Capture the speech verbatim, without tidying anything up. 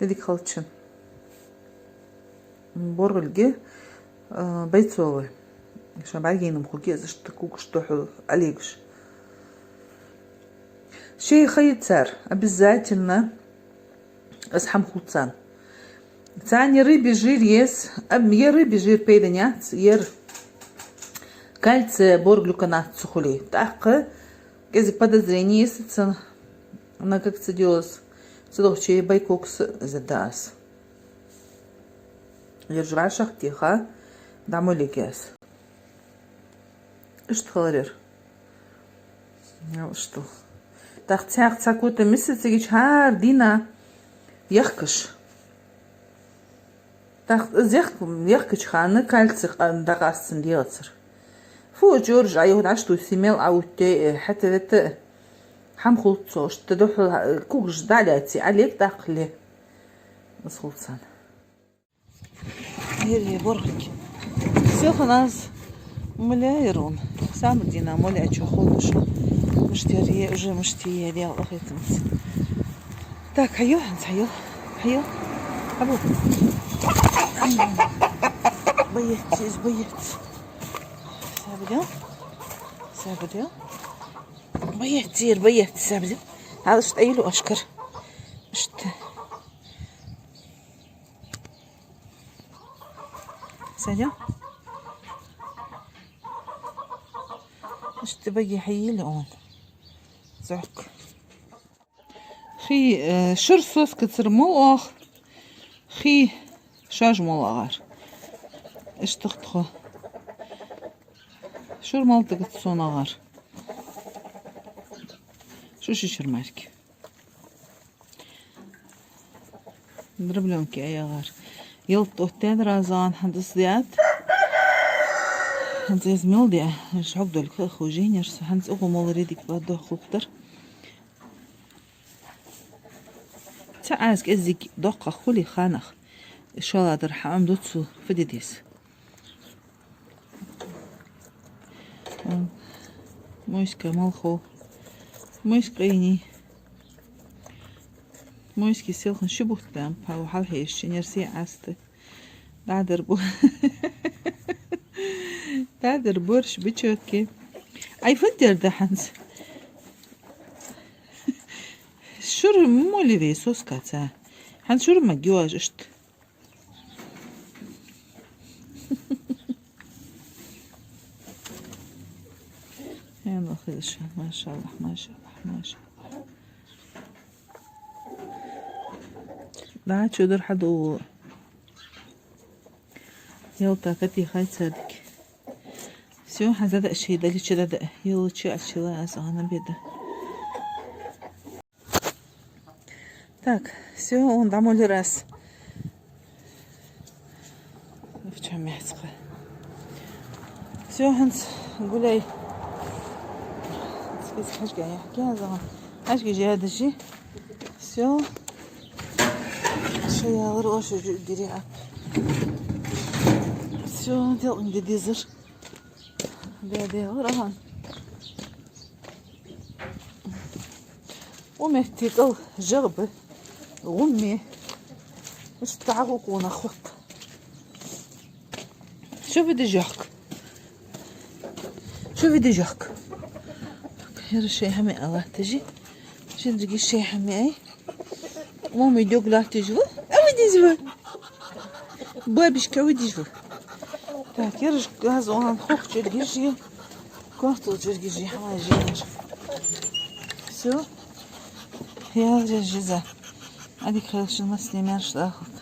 Дика хилда шун. БоргӀилг, а, бойцовый. Шоана бӀаргайайна хургья из, иштта кугаш духьал Ӏолегаш. Шоай ха я цар, обязательно из хӀама хул царна. Царна рыбий жир еза, а, е рыбий жир пайда яц, е кальций борглюконат ца хуле. ТӀаккха кӀезига подозрени еза царна, на как ца делац, ца дохче байкокс из да аз. Ераш вӀашагӀтеха, дӀа молига аз. Иштта хилар ер. Ну, иштта. ТӀаккха цхьаькха цхьа кота миса цига хӀара дийнахьа яхкаш. ТӀаккха из яхк-, яхкача хана кальций къа-, дӀакъаста цун дегӀацара. Фу, чорж Ӏайоха, дӀашту симел Ӏаутте, э, хьата вета, хӀама хул цо, иштта духьал, э, кугаш дӀалаьце, Ӏолег тӀаккха ле. Из хул царна. Ер я боргӀилг. Селхан аз молаяьр вон. Самар дийнахьа молаяьча ховш. Мишта яр е, уже мишта я, Даьла къахетамца. Так, хьайо, хӀанз хьайо. Хьайо. Хьабо. Боец, из боец. Сабаре. Сабаре. Боец, ер боец, сабаре. Хьал иштта айла ашкар. Иштта. Садя. Иштта баге хьайийла он. ЗӀок. Хий, э, шура соскацара мала оах, хий шоаш мала агӀар. Иштта тхо. Шура мала тӀа гац сона агӀар. Шу ши шура марки. Дроблёнки аяхар. Ялат оттадаьд разан, хӀанз из даьд. ХӀанз из мел даь. Шогдолка хужинерса. ХӀанз угу моларе дик бадо хлуптар. Ца аз кӀеззиг доккха хули ханах. Шаладар хьам дуцу фидидис. Мойска малхо. Мойска ини. Мойски селхан шибухтан, пау хьалхьеш, шинерси аста. Дадар бу-, дадар борщ, бичоки. Ай, фантер да хӀанз. Шура моли ве соскаца. ХӀанз шура ма гиоаж ишт. Хьена хилша, машаллахӀ, машаллахӀ, машаллахӀ. Да, чудур хьаду. Ялта кати хай цадик. Всё, хьазада ши дали чудада. Ялучи ачила аз ана беда. Так, всё, он домой раз. В чём мяско? Всё, хӀанз гуляй. Спец хашка я. Кя за? Хашка же даже. Всё. Шо ялар ош жу дири ап. Всё, дел инде дизер. Бе, бе, лар ахан. Укх метте кӀал жагӀа ба, гӀумме. Иштта гӀо къона хот. Шо види жахк. Шо види жахк. Хьера шей хьаме алатажи. Шин диги шей хьаме ай. Мама, идёг латажи ва? А види жи ва? Бабишка, види жи ва? Так, ераш газ он хох чергижи. Квартал чергижи, хьама жи. Всё. Я же жиза. Ади хелшин нас не мерш дахут.